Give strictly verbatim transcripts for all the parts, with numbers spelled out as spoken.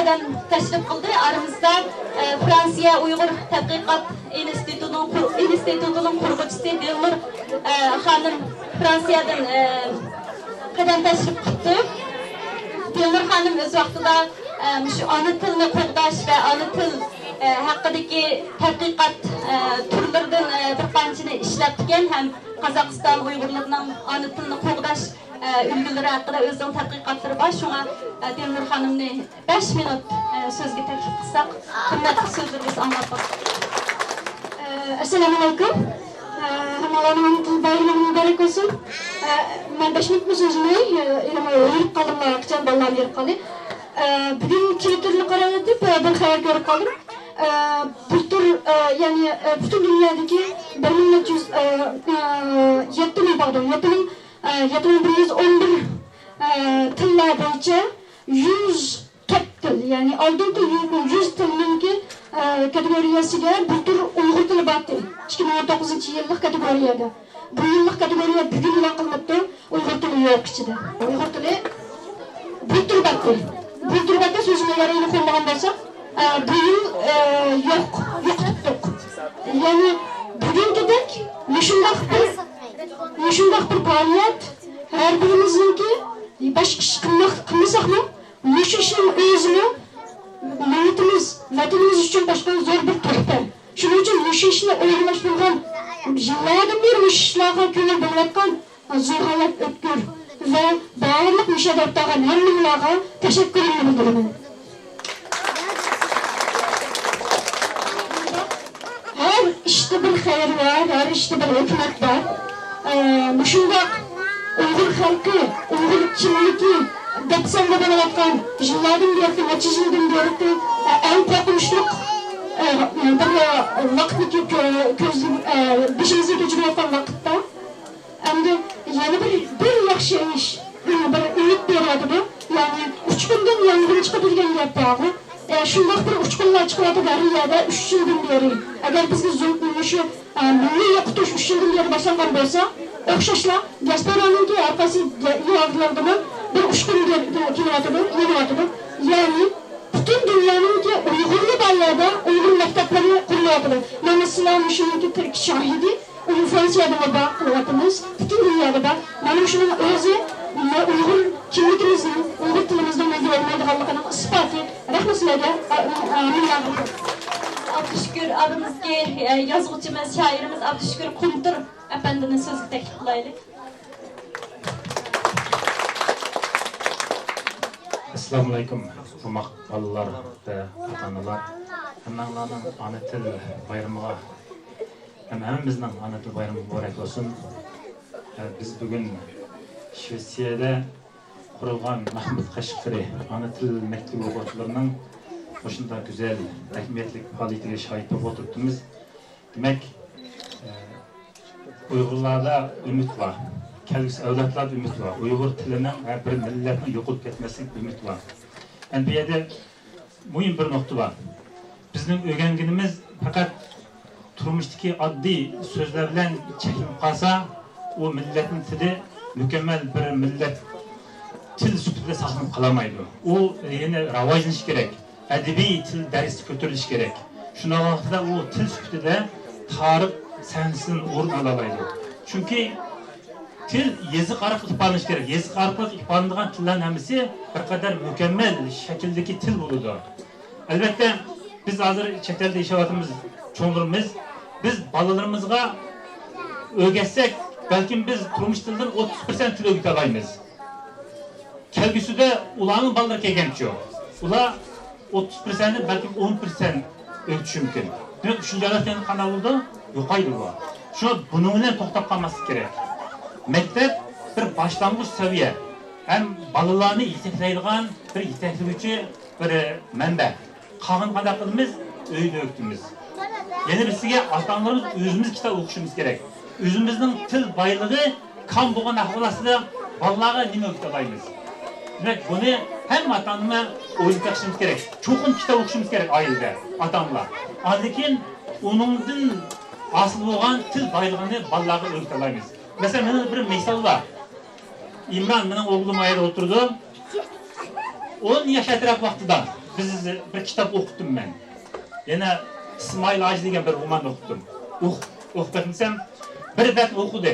تەشرىپ قىلدى. ئارىمىزدا، ئە، فرانسىيە ئۇيغۇر تەتقىقات ئىنستىتۇتىنىڭ قۇر-، ئىنستىتۇتىنىڭ قۇرغۇچىسى دىلنۇر، ئە، خانىم فرانسىيەدىن، ئە، قەدەم تەشرىپ قىپتۇ. دىلنۇر خانىم ئۆز ۋاقتىدا، ئە، مۇشۇ ئانا تىلنى قوغداش ۋە ئانا تىل، ئە، ھەققىدىكى تەتقىقات، ئە، تۈرلىرىدىن، ئە، بىر قانچىنى ئىشلەپتىكەن ھەم قازاقىستان ئۇيغۇرلىرىنىڭ ئانا تىلىنى قوغداش، ئە، ئۈلگىلىرى ھەققىدە ئۆزىنىڭ تەتقىقاتلىرى بار. شۇڭا، ئە، دىلنۇر خانىمنى بەش مىنۇت، ئە، سۆزگە تەكلىپ قىلساق، قىممەتلىك سۆزلىرىمىزنى ئاڭلاپ باقساق. ئە، ئەسسالامۇئەلەيكۇم. ئە، ھەممىڭلارنىڭ ئانا تىل بايرىمىڭلار مۇبارەك بولسۇن. ئە، مەن بەش مىنۇتمۇ سۆزلىمەي، ئە، يەنە ھېرىپ قالدىم، قاچان بالىلارنى ھېرىپ قالدى. ئە، بۈگۈن تىۋىتتېرنى قاراۋېتىپ، ئە، بىر خەۋەر كۆرۈپ قالدىم. ئە، بۇلتۇر، ئە، يەنى، ئە، پۈتۈن دۇنيادىكى بىر مىڭ نەچچە يۈز، ئە، ئە، يەتتە مىڭ، پاردون، يەتتە مىڭ، ئە، يەتتە مىڭ بىر يۈز ئون بىر، ئە، تىللار بويىچە يۈز تۆت تىل، يەنى ئالدىنقى يۈ-، يۈز تىلنىڭكى، ئە، كاتېگورىيەسىگە بۇلتۇر ئۇيغۇر تىلى بارتى، ئىككى مىڭ ئون توققۇزىنچى يىللىق كاتېگورىيەدە. بۇ يىللىق كاتېگورىيە بۈگۈن ئېلان قىلىنىپتۇ، ئۇيغۇر تىلى يوق ئىچىدە. ئۇيغۇر تىلى بۇلتۇر بارتى. بۇلتۇر بارتى سۆزىنى يەنە قويمىغان بولساق، ئە، بۇ يىل، ئە، يوق، يوقىتىپتۇق. يەنى بۈگۈنكىدەك مۇشۇنداق بىر، مۇشۇنداق بىر پائالىيەت ھەر بىرىمىزنىڭكى، باشقا ئىش قىلماق، قىلمىساقمۇ، مۇشۇ ئىشنىڭ ئۆزىمۇ مىللىتىمىز، ۋەتىنىمىز ئۈچۈن قوشقان زور بىر تۆھپە. شۇنىڭ ئۈچۈن مۇشۇ ئىشنى ئورۇنلاشتۇرغان، يىللاردىن بېرى مۇشۇ ئىشلارغا كۆڭۈل بۆلۈۋاتقان زۇھالەت ئۆتكۈر ۋە بارلىق مۇشۇ يەردە ئولتۇرغان ھەممىڭلارغا تەشەككۈرۈمنى بىلدۈرىمەن. ھەر ئىشتا بىر خەير بار، ھەر ئىشتا بىر ھېكمەت بار. ئە، مۇشۇنداق ئۇيغۇر خەلقى، ئۇيغۇر كىملىكى دەپسەندە بولۇۋاتقان، يىللاردىن بېرى، نەچچە يىلدىن بېرى، ئە، ئەڭ قورقۇنچلۇق، ئە، بىر، ئە، ۋاقىتنى كۆ-، كۆز-، ئە، بېشىمىزدىن كەچۈرۈۋاتقان ۋاقىتتا، ئەمدى يەنە بىر، بىر ياخشى ئىش، بىر ئۈمىد بېرىۋاتىدۇ. يەنى ئۇچقۇندىن يانغىن چىقىدۇ دېگەن گەپ بارغۇ. ئە، شۇنداق بىر ئۇچقۇنلار چىقىۋاتىدۇ ھەر يەردە ئۈچ يىلدىن بېرى. ئەگەر بىزگە زۇ-، مۇشۇ، ئە، مىللىي يوقىتىش ئۈچ يىلدىن بېرى باشلانغان بولسا، ئوخشاشلا دىياسپورانىڭكى ھەر قايسى دە-، ياردىلىرىدىمۇ بىر ئۇچقۇن بېرىپ كېلىۋاتىدۇ، يېنىۋاتىدۇ. يەنى پۈتۈن دۇنيانىڭكى ئۇيغۇرلار بار يەردە ئۇيغۇر مەكتەپلىرى قۇرۇلۇۋاتىدۇ. مانا سىلەر مۇشۇنىڭكى تىرىك شاھىدى. ئۇنى فرانسىيەدىمۇ بار قىلىۋاتىمىز، پۈتۈن دۇنيادا بار. مانا شۇنىڭ ئۆزى ئۇيغۇر كىملىكىمىزنىڭ، ئۇيغۇر تىلىمىزنىڭ نېگە بولمايدىغانلىقىنىڭ ئىسپاتى. رەھمەت سىلەرگە. ئا-، ئا-، ئا-، ئابدۇشۈكۈر ئابىمىزگە، ئە، يازغۇچىمىز، شائىرىمىز ئابدۇشۈكۈر قۇمتۇر ئەپەندىنى سۆزگە تەكلىپ قىلايلى. ئەسسالامۇئەلەيكۇم، ئوماق بالىلار ۋە ئاتا-ئانىلار، ھەممەڭلارنىڭ ئانا تىل بايرىمىغا ھەم ھەممىمىزنىڭ ئانا تىل بايرىمى مۇبارەك بولسۇن. بىز بۈگۈن شىۋېتسىيەدە قۇرۇلغان مەھمۇد قەشقىرى ئانا تىل مەكتىپى ئوقۇغۇچىلىرىنىڭ مۇشۇنداق گۈزەل، ئەھمىيەتلىك پائالىيىتىگە شاھىت بولۇپ ئولتۇرۇپتىمىز. دېمەك، ئۇيغۇرلاردا ئۈمىد بار، كەلگۈسى ئەۋلادلاردا ئۈمىد بار، ئۇيغۇر تىلىنىڭ ۋە بىر مىللەتنىڭ يوقىلىپ كەتمەسلىكىگە ئۈمىد بار. ئەمدى بۇ يەردە مۇھىم بىر نۇقتا بار. بىزنىڭ ئۆگەنگىنىمىز پەقەت تۇرمۇشتىكى ئاددىي سۆزلەر بىلەن چەكلىنىپ قالسا، ئۇ مىللەتنىڭ تىلى مۇكەممەل بىر مىللەت تىل سۈپىتىدە ساقلىنىپ قالالمايدۇ. ئۇ يەنە راۋاجلىنىشى كېرەك. ئەدەبىي تىل دەرىجىسى كۆتۈرۈلۈشى كېرەك. شۇنداق ۋاقىتتا ئۇ تىل سۈپىتىدە تارىخ سەھنىسىدىن ئورۇن ئالالايدۇ. چۈنكى تىل يېزىق ئارقىلىق ئىپادىلىنىشى كېرەك. يېزىق ئارقىلىق ئىپادىلىنىدىغان تىللارنىڭ ھەممىسى بىر قەدەر مۇكەممەل شەكىلدىكى تىل بولىدۇ. ئەلۋەتتە، بىز ھازىر چەت ئەلدە ياشاۋاتىمىز، چوڭلىرىمىز. بىز بالىلىرىمىزغا ئۆگەتسەك، بەلكىم بىز تۇرمۇش تىلىدىن ئوتتۇز پىرسەنت تىل ئۆگىتەلايمىز. كەلگۈسىدە ئۇلارنىڭ بالىلىرى كەلگەنچۇ، ئۇلار ئوتتۇز پىرسەنتتىن بەلكىم ئون پىرسەنت ئۆگىتىشى مۇمكىن. دېمەك، ئۈچىنچى ئادەت يەنە قانداق بولىدۇ؟ يوقايدۇ بۇ. شۇڭا بۇنىڭ بىلەن توختاپ قالماسلىق كېرەك. مەكتەپ بىر باشلانغۇچ سەۋىيە ھەم بالىلارنى يېتەكلەيدىغان بىر يېتەكلىگۈچى، بىر مەنبە. قالغىنىنى قانداق قىلىمىز؟ ئۆيدە ئۆگىتىمىز. يەنە بىرسىگە، ئاتا-ئانىلىرىمىز ئۆزىمىز كىتاب ئوقۇشىمىز كېرەك. ئۆزىمىزنىڭ تىل بايلىقى كام بولغان ئەھۋال ئاستىدا بالىلارغا نېمە ئۆگىتەلايمىز؟ دېمەك، بۇنى ھەممە ئاتا-ئانىلار ئويلاپ بېقىشىمىز كېرەك. چوقۇم كىتاب ئوقۇشىمىز كېرەك ئائىلىدە، ئاتا-ئانىلار. ئاندىن كېيىن ئۇنىڭدىن ھاسىل بولغان تىل بايلىقىنى بالىلارغا ئۆگىتەلايمىز. مەسىلەن، مېنىڭ بىر مىسال بار. ئىمران، مېنىڭ ئوغلۇم ئايدا ئولتۇرىدۇ. ئون ياش ئەتراپ ۋاقتىدا بىز بىر كىتاب ئوقۇتتۇم مەن. يەنە ئىسمائىل ھاجى دېگەن بىر روماننى ئوقۇتتۇم. ئوق-، ئوقۇپ بەرمىسەم، بىر بەت ئوقۇدى.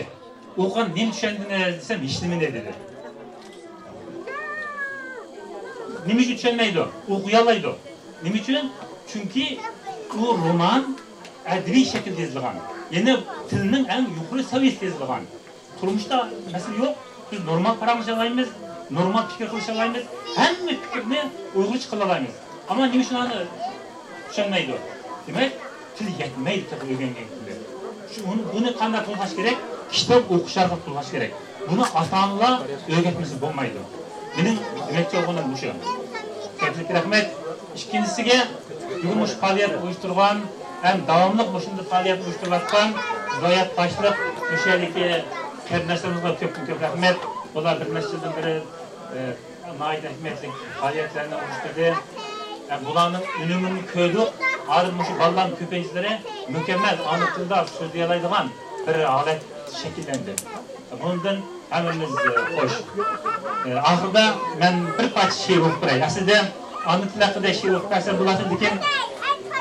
ئوقۇغان نېمە چۈشەندىڭىز دېسەم، ھېچنېمىنى دېدى. نېمە ئۈچۈن چۈشەنمەيدۇ؟ ئوقۇيالايدۇ. نېمە ئۈچۈن؟ چۈنكى ئۇ رومان ئەدەبىي شەكىلدە يېزىلغان. يەنى تىلنىڭ ئەڭ يۇقىرى سەۋىيەسىدە يېزىلغان. تۇرمۇشتا مەسىلە يوق. بىز نورمال پاراڭلىشالايمىز، نورمال پىكىر قىلىشالايمىز، ھەممە پىكىرنى ئۇيغۇرچە قىلالايمىز. ئەمما نېمە ئۈچۈن ئۇلار چۈشەنمەيدۇ؟ دېمەك، تىل يەتمەيدۇ تېخى ئۆگەنگەن كۈندە. شۇ، بۇنى، بۇنى قانداق تولغاش كېرەك؟ كىتاب ئوقۇش ئارقىلىق تولغاش كېرەك. بۇنى ئاتا-ئانىلار ئۆگەتمىسە بولمايدۇ. مېنىڭ دېمەكچى بولغىنىم مۇشۇ. كۆپلۈك رەھمەت. ئىككىنچىسىگە، بۈگۈن مۇشۇ پائالىيەت ئۇيۇشتۇرغان ھەم داۋاملىق مۇشۇنداق پائالىيەت ئۇيۇشتۇرۇۋاتقان ھىدايەت باشلىق، مۇشۇ يەردىكى قېرىنداشلىرىمىزغا كۆپتىن كۆپ رەھمەت. بۇلار بىر نەچچە يىلدىن بېرى، ئە، ناھايىتى ئەھمىيەتلىك پائالىيەتلەرنى ئۇيۇشتۇردى. ھەم بۇلارنىڭ ئۈنۈمىنى كۆردۇق. ھازىر مۇشۇ بالىلارنىڭ كۆپىنچىلىرى مۇكەممەل ئانا تىلدا سۆزلىيەلەيدىغان بىر ھالەت شەكىللەندى. بۇنىڭدىن ھەممىمىز، ئە، خوش. ئە، ئاخىرىدا مەن بىر پارچە شېئىر ئوقۇپ بېرەي. ئەسلىدە ئانا تىل ھەققىدە شېئىر ئوقۇپ بەرسەم بولاتتى، لېكىن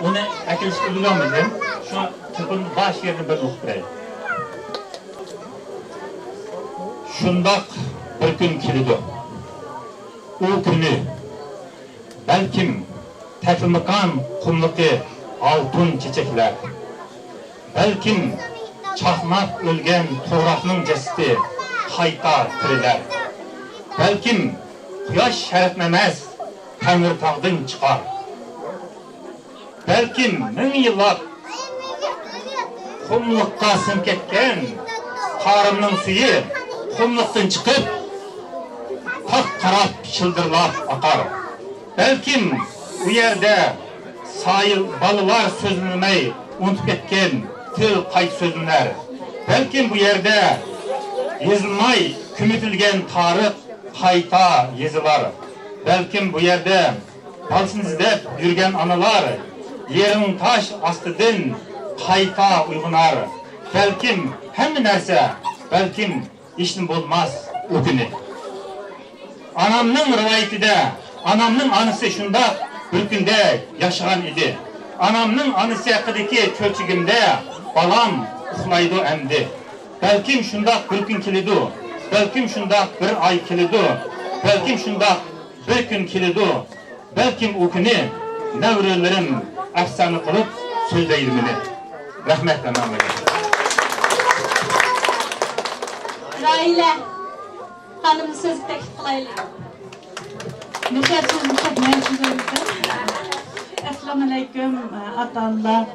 ئۇنى ئەكېلىشكە ئۈلگۈرەلمىدىم. شۇڭا تېلېفوندا بار شېئىرنى بىر ئوقۇپ بېرەي. شۇنداق بىر كۈن كېلىدۇ. ئۇ كۈنى بەلكىم تەكلىماكان قۇملۇقى ئالتۇن چېچەكلەر. بەلكىم چاقناپ ئۆلگەن توغراقنىڭ جەسىتى قايتا تىرىلەر. بەلكىم قۇياش شەرقنى ئەمەس، تەڭرىتاغدىن چىقار. بەلكىم مىڭ يىللاپ قۇملۇققا سىڭىپ كەتكەن تارىمنىڭ سۈيى قۇملۇقتىن چىقىپ، تاغقا قاراپ شىلدىرلاپ ئاقار. بەلكىم ئۇ يەردە سايىل بالىلار سۆزلىمەي ئۇنتۇپ كەتكەن تىل قايتا سۆزلىنەر. بەلكىم بۇ يەردە يېزىلماي كۆمۈۋېتىلگەن تارىخ قايتا يېزىلار. بەلكىم بۇ يەردە بالىسىنى ئىزدەپ يۈرگەن ئانىلار يېرىم تاش ئاستىدىن قايتا ئويغىنار. بەلكىم ھەممە نەرسە، بەلكىم ھېچنېمە بولماس ئۇ كۈنى. ئانامنىڭ رىۋايىتىدە، ئانامنىڭ ئانىسى شۇنداق بىر كۈندە ياشىغان ئىدى. ئانامنىڭ ئانىسى ھەققىدىكى چۆچىكىمدە بالام ئۇخلايدۇ ئەمدى. بەلكىم شۇنداق بىر كۈن كېلىدۇ، بەلكىم شۇنداق بىر ئاي كېلىدۇ، بەلكىم شۇنداق بىر كۈن كېلىدۇ، بەلكىم ئۇ كۈنى نەۋرىلىرىم ئەپسانە قىلىپ سۆزلەيدۇ مېنى. رەھمەت، ئەمەن. راھىلە خانىمنى سۆزگە تەكلىپ قىلايلى. مۇشۇ سۆزنى كۆپ مەن سۆزلىدىم. ئەسسالامۇئەلەيكۇم، ئاتا-ئانىلار،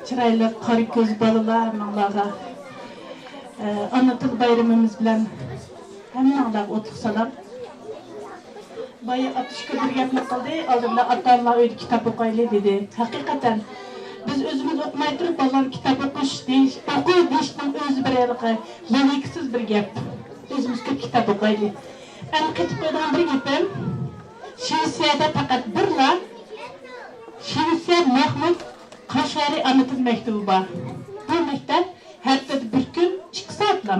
چىرايلىق قارا كۆز بالىلار، ماڭلارغا، ئانا تىل بايرىمىمىز بىلەن ھەممىڭلارغا ئوتلۇق سالام. بايا ئاتىشكە بىر گەپنى قىلدى، ئالدى بىلەن ئاتا-ئانىلار ئۆيدە كىتاب ئوقايلى دېدى. ھەقىقەتەن، بىز ئۆزىمىز ئوقۇماي تۇرۇپ، بالىلارغا كىتاب ئوقۇش دېيىش، ئوقۇ دېيىشنىڭ ئۆزى بىر ھېلىقى لوگىكىسىز بىر گەپ. ئۆزىمىز كۆپ كىتاب ئوقايلى. ئەمدى قېتىپ قويىدىغان بىر گېپىم، شىۋېتسىيەدە پەقەت بىرلا شىۋېتسىيە مەخمۇت قاشغەرى ئانا تىل مەكتىپى بار. بۇ مەكتەپ ھەپتىدە بىر كۈن ئىككى سائەتلا.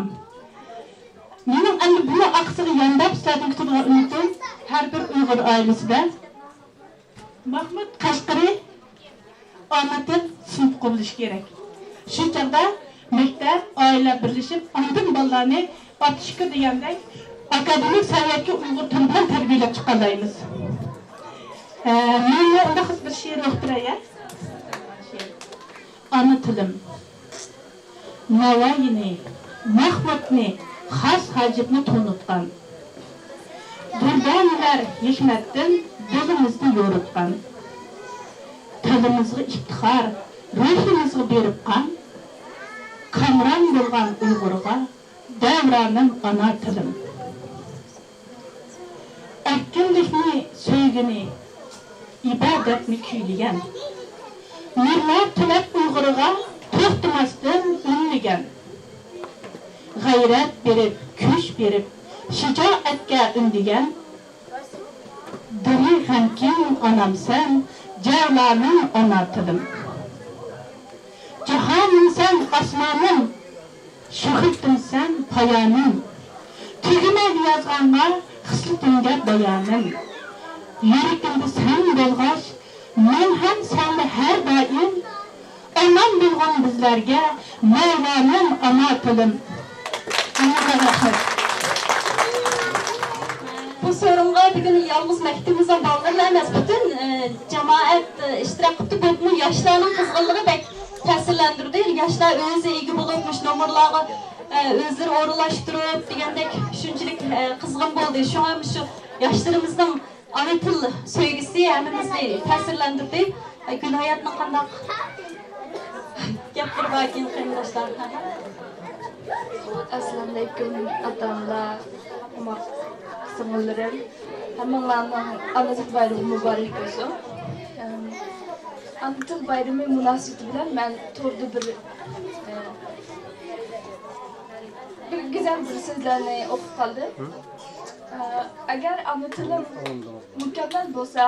مېنىڭ ئەمدى بۇنىڭ ئارقىسىغا يانداپ سىلەردىن كۈتىدىغان ئۈمىدىم، ھەر بىر ئۇيغۇر ئائىلىسىدە مەخمۇت قەشقىرى ئانا تىل سىنىپى قۇرۇلۇشى كېرەك. شۇ چاغدا مەكتەپ، ئائىلە بىرلىشىپ، ئاندىن بالىلارنى ئاتىشكا دېگەندەك ئاكادېمىك سەۋىيەدىكى ئۇيغۇر تىلى بىلەن تەربىيەلەپ چىقالايمىز. ئە، مەن ئۇنداق بىر شېئىر ئوقۇپ بېرەي، ھە؟ ئانا تىلىم. ناۋايىنى، مەخمۇتنى، خاس ھاجىپنى تونۇتقان. دۇردانىلەر ھېكمەتتىن دىلىمىزنى يورۇتقان. تىلىمىزغا ئىپتىخار، روھىمىزغا بېرىپ قان. كامران بولغان ئۇيغۇرغا دەۋرانىم ئانا تىلىم. ئەركىنلىكنى، سۆيگۈنى، ئىبادەتنى كۈيلىگەن. نۇرلار تىلەپ ئۇيغۇرغا توختىماستىن ئۈنلىگەن. غەيرەت بېرىپ، كۈچ بېرىپ، شىجائەتكە ئۈندىگەن. دىلى غەمكىن ئانامسەن، جەۋلانىم ئانا تىلىم. جاھانىمسەن ئاسمانىم، شۆھرىتىمسەن پايانىم. تۈگىمەيدۇ يازغانلار خىسلىتىڭگە بايانىم. يۈرىكىمدە سەن بولغاچ، مەن ھەم سەندە ھەر دائىم. ئامان بولغىن بىزلەرگە مەۋلانەم ئانا تىلىم. ھەممىڭلارغا رەھمەت. بۇ سورۇنغا بۈگۈن يالغۇز مەكتىپىمىزنىڭ بالىلىرىلا ئەمەس، پۈتۈن، ئە، جامائەت، ئە، ئىشتىراك قىپتۇ. بولۇپمۇ ياشلارنىڭ قىزغىنلىقى بەك تەسىرلەندۈردى. ياشلار ئۆزى ئىگە بولۇپ، مۇشۇ نومۇرلارغا، ئە، ئۆزلىرى ئورۇنلاشتۇرۇپ دېگەندەك شۇنچىلىك، ئە، قىزغىن بولدى. شۇڭا مۇشۇ ياشلىرىمىزنىڭ ئانا تىل سۆيگۈسى ھەممىمىزنى تەسىرلەندۈردى. گۈلھاياتنىڭ قانداق گەپلىرى باركىن، قېرىنداشلار؟ ئەسسالامۇئەلەيكۇم، ئاتا-ئانىلار، ئوماق سىڭىللىرىم. ھەممىڭلارنىڭ ئانا تىل بايرىمى مۇبارەك بولسۇن. ئەم، ئانا تىل بايرىمى مۇناسىۋىتى بىلەن مەن توردا بىر، ئە، بىر گۈزەل بىر سۆزلەرنى ئوقۇپ قالدىم. ئە، ئەگەر ئانا تىلىم مۇكەممەل بولسا،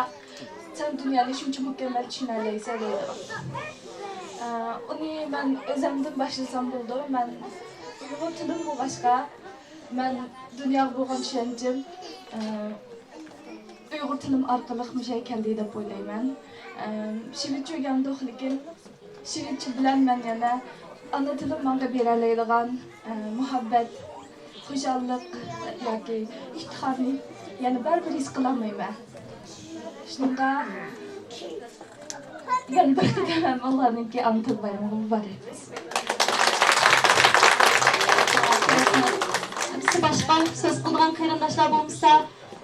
سەن دۇنيانى شۇنچە مۇكەممەل چۈشىنەلەيسەن دەيدۇ. ئە، ئۇنى مەن ئۆزۈمدىن باشلىسام بولىدۇ. مەن ئۇيغۇر تىلىم بولغاچقا، مەن دۇنياغا بولغان چۈشەنچەم، ئە، ئۇيغۇر تىلىم ئارقىلىق مۇشۇ يەرگە كەلدى دەپ ئويلايمەن. ئە، شىۋىچۈگەندۇق، لېكىن شىۋىچۈ بىلەن مەن يەنە ئانا تىلىم ماڭا بېرەلەيدىغان، ئە، مۇھەببەت، خۇشاللىق ياكى ئىپتىخارنى يەنە بەرىبىر ھېس قىلالمايمەن. شۇنىڭغا مەن بىر قېتىم ھەممىڭلارنىڭكى ئانا تىل بايرىمىغا مۇبارەك. بىزدە باشقا سۆز قىلىدىغان قېرىنداشلار بولمىسا،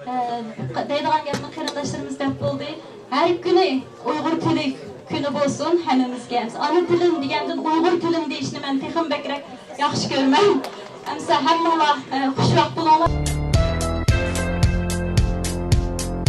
ئە، دەيدىغان گەپنى قېرىنداشلىرىمىز دەپ بولدى. ھەر كۈنى ئۇيغۇر تىلى كۈنى بولسۇن ھەممىمىزگە. ئانا تىلىم دېگەندىن ئۇيغۇر تىلىم دېيىشنى مەن تېخىمۇ بەكرەك ياخشى كۆرىمەن. ئەمسە ھەممىڭلار، ئە، خۇشۋاق بولۇڭ.